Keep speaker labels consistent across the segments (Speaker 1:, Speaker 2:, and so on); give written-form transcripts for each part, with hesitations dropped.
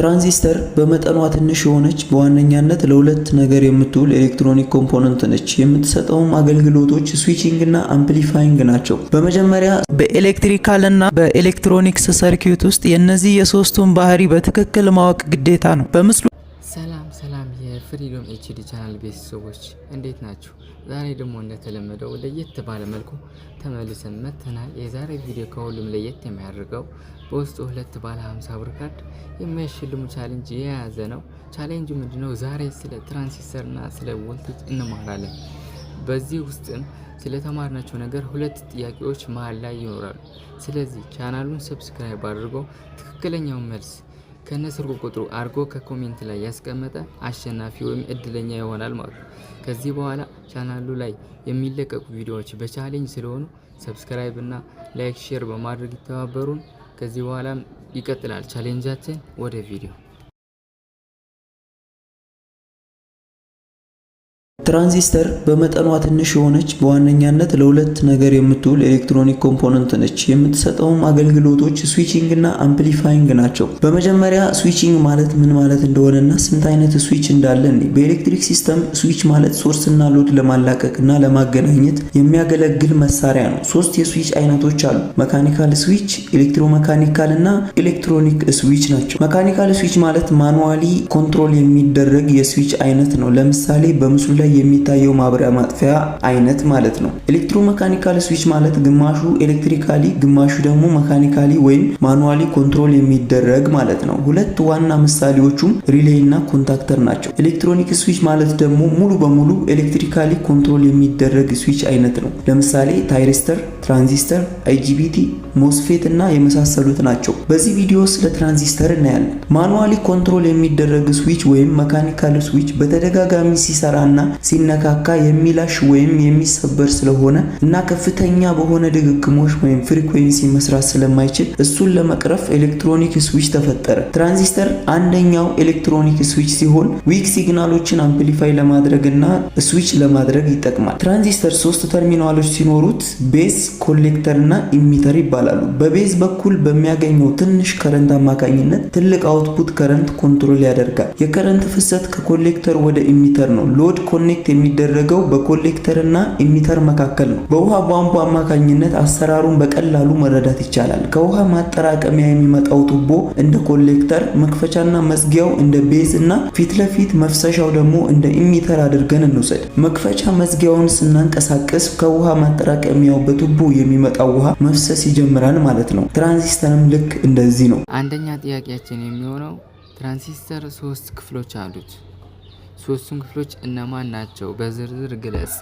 Speaker 1: ትራንዚስተር በመጠኗ ትንሽ የሆነች፣ በዋነኛነት ለሁለት ነገር የምትውል electronic component ነች። የምትሰጠውም አገልግሎቶች switching እና amplifying ናቸው። በመጀመሪያ
Speaker 2: በ electrical እና በ electronics circuit ውስጥ የእነዚህ የሶስቱን ባህሪ በትክክል ማወቅ ግዴታ ነው። በምስሉ
Speaker 3: ሰላም ሰላም የ Freedom HD channel ቤተሰቦች፣ እንዴት ናችሁ? ዛሬ ደግሞ እንደተለመደው ለየት ባለ መልኩ ተመልሰን መጥተናል። የዛሬ ቪዲዮ ከሁሉም ለየት የሚያደርገው በውስጡ ሁለት ባለ 50 ብር ካርድ የሚያሸልሙ challenge የያዘ ነው። ቻሌንጁ ምንድነው? ዛሬ ስለ ትራንዚስተር እና ስለ ቮልቴጅ እንማራለን። በዚህ ውስጥም ስለተማርናቸው ነገር ሁለት ጥያቄዎች መሀል ላይ ይኖራሉ። ስለዚህ ቻናሉን subscribe አድርጎ ትክክለኛውን መልስ ከነስልክ ቁጥሩ አድርጎ ከ comment ላይ ያስቀመጠ አሸናፊ ወይም እድለኛ ይሆናል ማለት ነው። ከዚህ በኋላ ቻናሉ ላይ የሚለቀቁ ቪዲዮዎች በ challenge ስለሆኑ subscribe እና like፣ share በማድረግ ይተባበሩን። ከዚህ በኋላም ይቀጥላል challenge ኣችን። ወደ ቪዲዮ።
Speaker 1: ትራንዚስተር በመጠኗ ትንሽ የሆነች፣ በዋነኛነት ለሁለት ነገር የምትውል electronic component ነች። የምትሰጠውም አገልግሎቶች switching እና amplifying ናቸው። በመጀመሪያ switching ማለት ምን ማለት እንደሆነና ስንት አይነት switch እንዳለ እንይ። በኤሌክትሪክ system switch ማለት source እና load ለማላቀቅ እና ለማገናኘት የሚያገለግል መሳሪያ ነው። ሶስት የ switch አይነቶች አሉ። Mechanical switch፣ electromechanical እና electronic switch ናቸው። Mechanical switch ማለት manually control የሚደረግ የ switch አይነት ነው። ለምሳሌ በምስሉ ላይ የሚታየው ማብሪያ ማጥፊያ አይነት ማለት ነው። Electromechanical switch ማለት ግማሹ electrically ግማሹ ደግሞ mechanically ወይም manually control የሚደረግ ማለት ነው። ሁለት ዋና ምሳሌዎቹም relay እና contactor ናቸው። Electronic switch ማለት ደግሞ ሙሉ በሙሉ electrically control የሚደረግ switch አይነት ነው። ለምሳሌ thyristor፣ transistor፣ IGBT፣ MOSFET እና የመሳሰሉት ናቸው። በዚህ ቪዲዮ ስለ ትራንዚስተር እናያለን። Manually control የሚደረግ switch ወይም mechanical switch በተደጋጋሚ ሲሰራና ሲነካካ የሚላሽ ወይም የሚሰበር ስለሆነ እና ከፍተኛ በሆነ ድግግሞሽ ወይም frequency መስራት ስለማይችል እሱን ለመቅረፍ electronic switch ተፈጠረ። ትራንዚስተር አንደኛው electronic switch ሲሆን weak signal ኦችን amplify ለማድረግ እና switch ለማድረግ ይጠቅማል። ትራንዚስተር ሶስት ተርሚናሎች ሲኖሩት base፣ collector እና emitter ይባላሉ። በ base በኩል በሚያገኘው ትንሽ current አማካኝነት ትልቅ output current control ያደርጋል። የ current ፍሰት ከ collector ወደ emitter ነው። Load connect የሚደረገው በ collector እና emitter መካከል ነው። በውሃ ቧንቧ አማካኝነት አሰራሩን በቀላሉ መረዳት ይቻላል። ከውሃ ማጠራቀሚያ የሚመጣው ቱቦ እንደ collector፣ መክፈቻና መዝጊያው እንደ base እና ፊት ለፊት መፍሰሻው ደግሞ እንደ emitter አድርገን እንውሰድ። መክፈቻ መዝጊያውን ስናንቀሳቅስ ከውሃ ማጠራቀሚያው በቱቦ የሚመጣው ውሃ መፍሰስ ይጀምራል ማለት ነው። ትራንዚስተርም ልክ እንደዚህ ነው።
Speaker 3: አንደኛ ጥያቄያችን የሚሆነው ትራንዚስተር ሶስት ክፍሎች አሉት። ሶስቱም ክፍሎች እነማን ናቸው? በዝርዝር ግለጽ።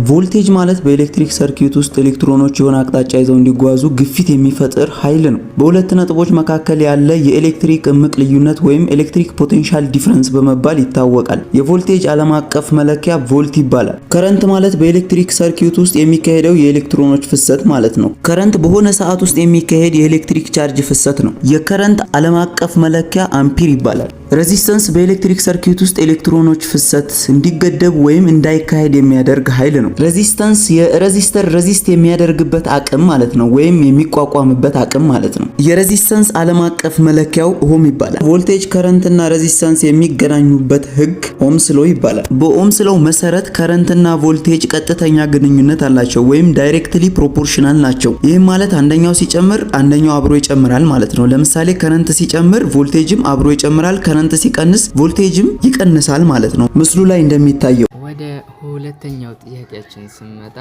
Speaker 1: ቮልቴጅ ማለት በኤሌክትሪክ circuit ውስጥ ኤሌክትሮኖች የሆነ አቅጣጫ ይዘው እንዲጓዙ ግፊት የሚፈጥር ኃይል ነው። በሁለት ነጥቦች መካከል ያለ የኤሌክትሪክ እምቅ ልዩነት ወይም electric potential difference በመባል ይታወቃል። የቮልቴጅ ዓለም አቀፍ መለኪያ ቮልት ይባላል። Current ማለት በኤሌክትሪክ circuit ውስጥ የሚካሄደው የኤሌክትሮኖች ፍሰት ማለት ነው። Current በሆነ ሰዓት ውስጥ የሚካሄድ የኤሌክትሪክ charge ፍሰት ነው። የ current ዓለም አቀፍ መለኪያ አምፒር ይባላል። Resistance በኤሌክትሪክ circuit ውስጥ ኤሌክትሮኖች ፍሰት እንዲገደብ ወይም እንዳይካሄድ የሚያደርግ ኃይል ነው። Resistance የ resistor resist የሚያደርግበት አቅም ማለት ነው፣ ወይም የሚቋቋምበት አቅም ማለት ነው። የ resistance ዓለም አቀፍ መለኪያው ohm ይባላል። ቮልቴጅ፣ current እና resistance የሚገናኙበት ህግ Ohm's law ይባላል። በ Ohm's law መሰረት current እና ቮልቴጅ ቀጥተኛ ግንኙነት አላቸው ወይም directly proportional ናቸው። ይህም ማለት አንደኛው ሲጨምር አንደኛው አብሮ ይጨምራል ማለት ነው። ለምሳሌ current ሲጨምር ቮልቴጅም አብሮ ይጨምራል። Current ሲቀንስ ቮልቴጅም ይቀንሳል ማለት ነው። ምስሉ ላይ እንደሚታየው።
Speaker 3: ወደ ሁለተኛው ጥያቄያችን ስንመጣ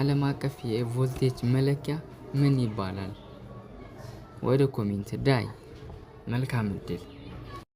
Speaker 3: ዓለም አቀፍ የቮልቴጅ መለኪያ ምን ይባላል? ወደ comment ዳይ። መልካም እድል።